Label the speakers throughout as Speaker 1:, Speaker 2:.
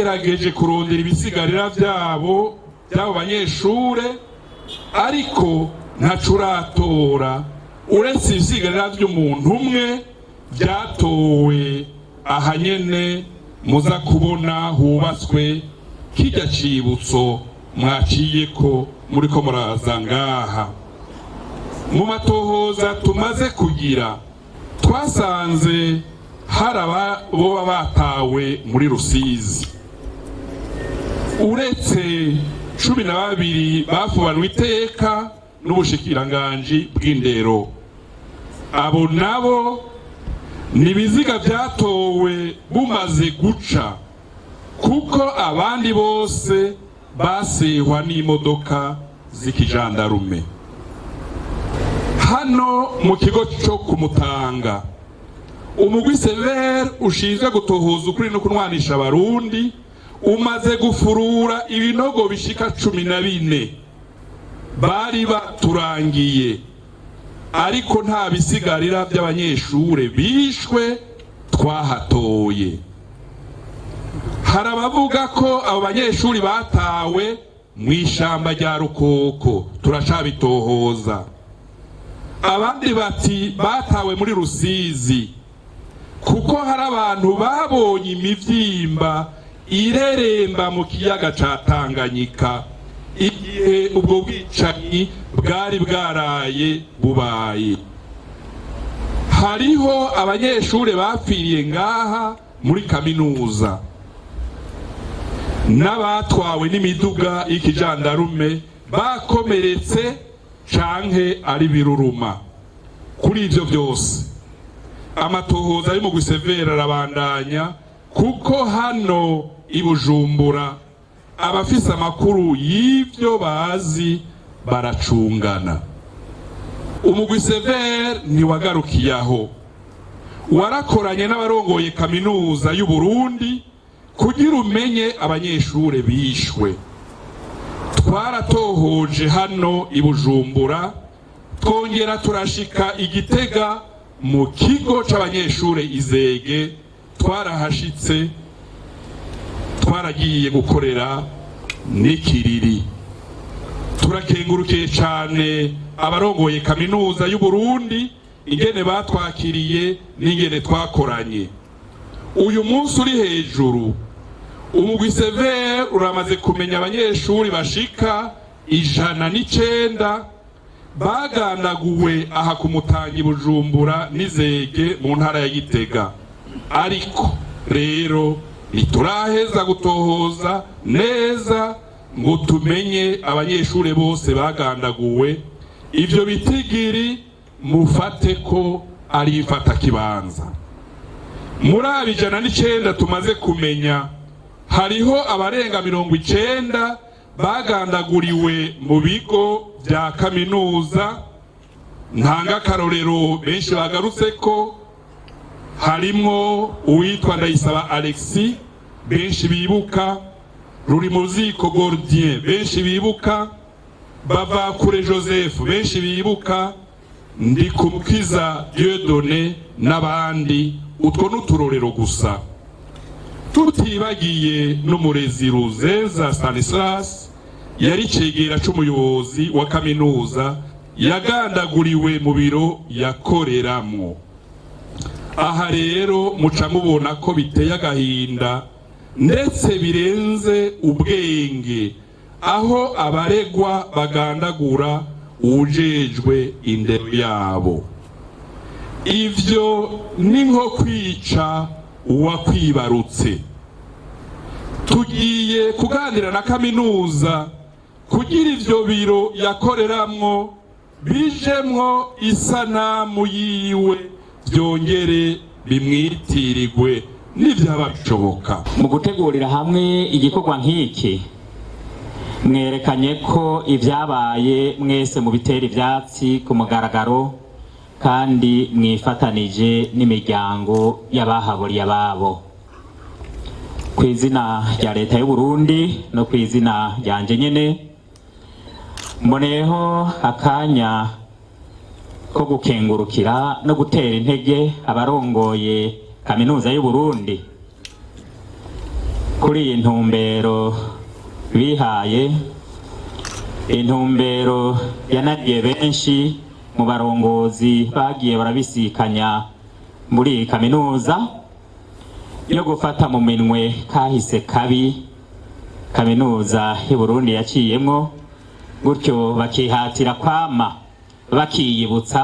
Speaker 1: Twaragerageje kurondera ibisigarira vyabo by'abo banyeshure, ariko ntaco uratora uretse ibisigarira vy'umuntu umwe byatowe aha nyene muza kubona hubatswe kirya cibutso mwaciyeko muriko muraza ngaha. Mu matohoza tumaze kugira, twasanze hari boba batawe muri Rusizi. Uretse 12 bafubanwe iteka n'ubushikiranganji bw'indero, abo nabo ni ibiziga byatowe bumaze guca, kuko abandi bose basehwa n'imodoka z'ikijandarume. Hano mu kigo cyo kumutanga, umugwi CVR ushinzwe gutohoza ukuri no kunwanisha Abarundi umaze gufurura ibinogo bishika 14 bari baturangiye, ariko nta bisigarira by'abanyeshure bishwe twahatoye. Hari abavuga ko abo banyeshuri batawe mu ishamba rya Rukoko, turacabitohoza. Abandi bati batawe muri Rusizi, kuko hari abantu babonye imivyimba ireremba mu kiyaga ca Tanganyika igihe ubwo bwicanyi bwari bwaraye bubaye. Hariho abanyeshuri bapfiriye ngaha muri kaminuza n'abatwawe n'imiduga y'ikijandarume bakomeretse canke ari biruruma. Kuri ivyo byose, amatohoza ari mu gusevera arabandanya, kuko hano i Bujumbura abafise amakuru y'ivyo bazi baracungana. Umugwi CVR ntiwagarukiye aho, warakoranye n'abarongoye Kaminuza y'u Burundi kugira umenye abanyeshure bishwe. Twaratohoje hano i Bujumbura, twongera turashika i Gitega mu kigo c'abanyeshure Izege. Twarahashitse, twaragiye gukorera n'ikiriri. Turakengurukiye cane abarongoye Kaminuza y'u Burundi, ingene batwakiriye n'ingene twakoranye. Uyu munsi uri hejuru, umugwi CVR uramaze kumenya abanyeshuri bashika 109 bagandaguwe aha ku Mutanga i Bujumbura n'Izege mu ntara ya Gitega. Ariko rero ntituraheza gutohoza neza ngo tumenye abanyeshuri bose bagandaguwe. Ivyo bitigiri mufate ko ari ifatakibanza. Muri aba 109 tumaze kumenya, hariho abarenga 90 bagandaguriwe mu bigo bya kaminuza. Ntanga akarorero benshi bagarutse ko harimwo uwitwa Ndayisaba Alexis benshi bibuka, Rurimuziko Gordien benshi bibuka, Bavakure Joseph benshi bibuka, Ndikumukiza Dieudonné n'abandi. Utwo n'uturorero gusa, tutibagiye n'umurezi Ruzeza Stanislas yari cegera c'umuyobozi wa kaminuza, yagandaguriwe mu biro yakoreramwo. Aha rero muca mubona ko biteye agahinda ndetse birenze ubwenge, aho abaregwa bagandagura uwujejwe indero yabo. Ivyo ni nko kwica uwakwibarutse. Tugiye kuganira na kaminuza kugira ivyo biro yakoreramwo bijemwo isanamu yiwe, byongere bimwitirirwe n'ivyaba bishoboka.
Speaker 2: Mu gutegurira hamwe igikorwa nk'iki, mwerekanye ko ibyabaye mwese mu bitera ivyatsi ku mugaragaro, kandi mwifatanije n'imiryango y'abahaburiye ababo. Ku izina rya Leta y'u Burundi no ku izina ryanje nyene, mboneyeho akanya ko gukengurukira no gutera intege abarongoye Kaminuza y'u Burundi. Kuri iyi ntumbero bihaye, intumbero yananiye benshi mu barongozi bagiye barabisikanya muri iyi kaminuza yo gufata mu minwe kahise kabi kaminuza y'u Burundi yaciyemwo, gutyo bakihatira kwama bakiyibutsa,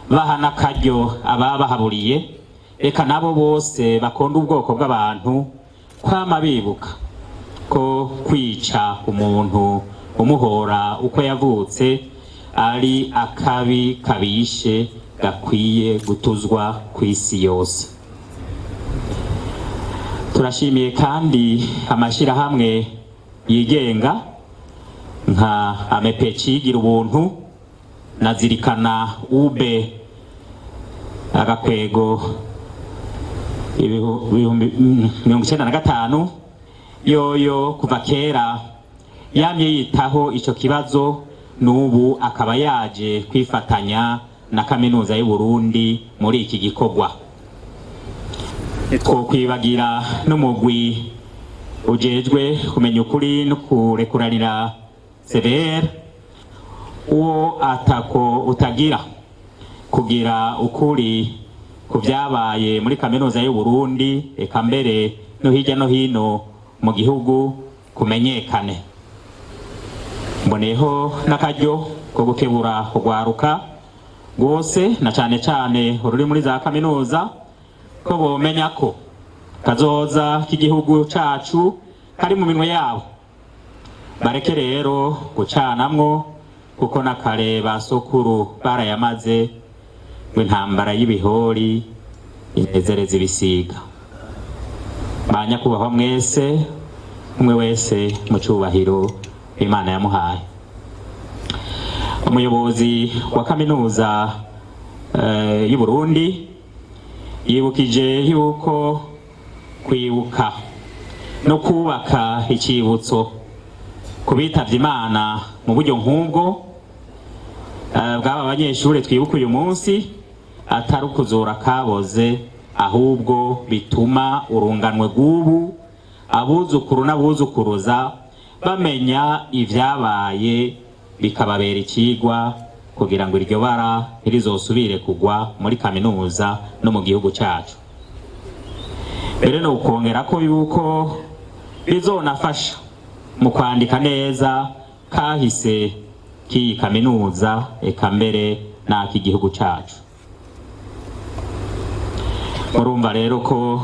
Speaker 2: baha n'akaryo ababahaburiye, eka nabo bose bakunda ubwoko bw'abantu, kwama bibuka ko kwica umuntu umuhora uko yavutse ari akabi kabishe gakwiye gutuzwa ku isi yose. Turashimiye kandi amashirahamwe yigenga nka AMEPECI gira ubuntu na Zirikana ube -2095, yoyo kuva kera yamye yitaho ico kibazo, n'ubu akaba yaje kwifatanya na kaminuza y'u Burundi muri iki gikorwa. Twokwibagira n'umugwi ujejwe kumenya ukuri no kurekuranira, CVR, uwo atako utagira kugira ukuri ku vyabaye muri kaminuza y'u Burundi, eka mbere no hirya no hino mu gihugu, kumenyekane. Mboneyeho n'akaryo ko gukebura urwaruka rwose, na cane cane ruri muri za kaminuza, ko bomenya ko kazoza k'igihugu cacu kari mu minwe yabo. Bareke rero gucanamwo, kuko na kare ba sokuru barayamaze ngo intambara y'ibihori inezereza ibisiga. Ba nyakubahwa mwese, umwe wese mu cubahiro Imana yamuhaye, umuyobozi wa kaminuza y'u Burundi yibukije yuko kwibuka no kubaka icibutso ku bitavye Imana mu buryo nk'ubwo bw'aba banyeshure twibuka uyu munsi atari ukuzura kaboze, ahubwo bituma urunganwe rw'ubu, abuzukuru n'abuzukuruza, bamenya ivyabaye, bikababera icigwa kugira ngo iryo bara ntirizosubire kugwa muri kaminuza no mu gihugu cacu. Mbere no ukongera ko yuko bizonafasha mu kwandika neza kahise k'iyi kaminuza, eka mbere n'ak'igihugu cacu. Murumva rero ko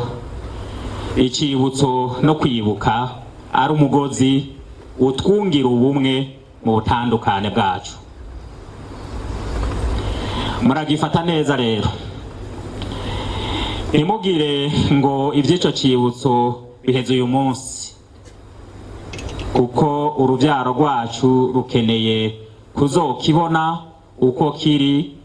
Speaker 2: icibutso no kwibuka ari umugozi utwungira ubumwe mu butandukane bwacu. Muragifata neza rero, ntimugire ngo ivy'ico cibutso biheze uyu munsi, kuko uruvyaro rwacu rukeneye kuzokibona uko kiri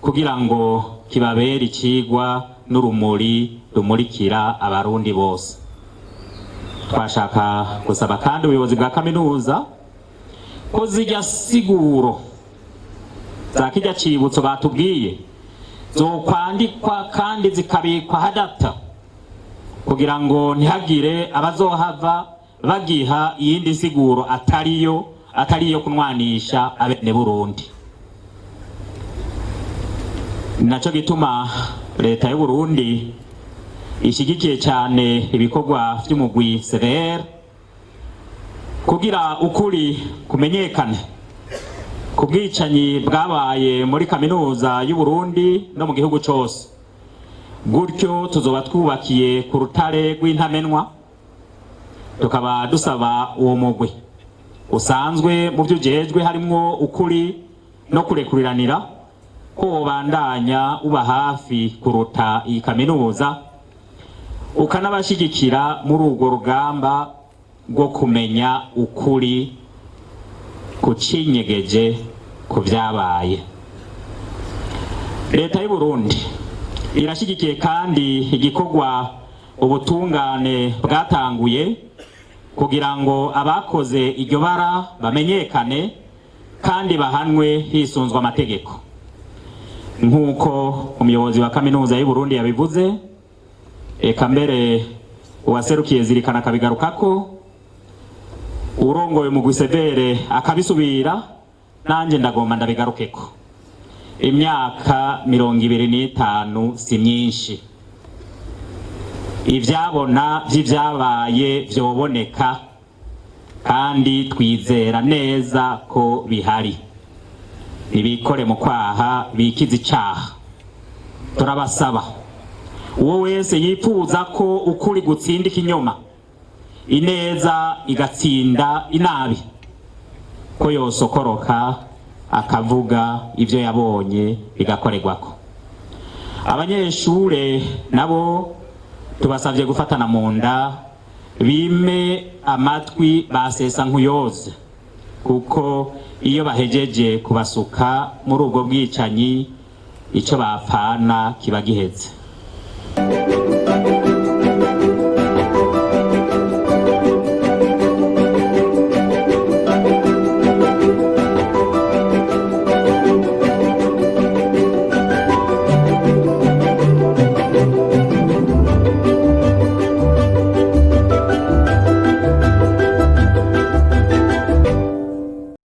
Speaker 2: kugira ngo kibabere icigwa n'urumuri rumurikira Abarundi bose. Twashaka gusaba kandi ubuyobozi bwa kaminuza ko zirya siguro za kirya cibutso batubwiye zokwandikwa kandi zikabikwa hadata, kugira ngo ntihagire abazohava bagiha iyindi siguro atariyo kunwanisha abene Burundi. Naco gituma leta y'u Burundi ishigikiye cyane ibikorwa vy'umugwi CVR kugira ukuri kumenyekane ku bwicanyi bwabaye muri kaminuza y'u Burundi no mu gihugu cose. Gutyo tuzoba twubakiye ku rutare rw'intamenwa. Tukaba dusaba uwo mugwi usanzwe mu byo ujejwe harimwo ukuri no kurekuriranira ko wobandanya uba hafi kuruta iyi kaminuza, ukanabashigikira muri urwo rugamba rwo kumenya ukuri kucinyegeje ku vyabaye. Leta y'u Burundi irashigikiye kandi igikorwa ubutungane bwatanguye kugira ngo abakoze iryo bara bamenyekane kandi bahanwe hisunzwe amategeko. Nk'uko umuyobozi wa kaminuza y'u Burundi yabivuze, eka mbere Uwaserukiye Zirikana akabigarukako, urongoye mu gusedere akabisubira, nanjye ndagomba ndabigarukeko. Imyaka 25 si myinshi. Ivyabona vy'ivyabaye vyoboneka, kandi twizera neza ko bihari. Nibikore mu kwaha, bikize icaha. Turabasaba uwo wese yipfuza ko ukuri gutsinda ikinyoma, ineza igatsinda inabi, ko yosokoroka akavuga ibyo yabonye bigakorerwako. Abanyeshure nabo tubasabye gufatana mu nda, bime amatwi basesa nkuyoze, kuko iyo bahejeje kubasuka muri ubwo bwicanyi, icyo bapfana kiba giheze.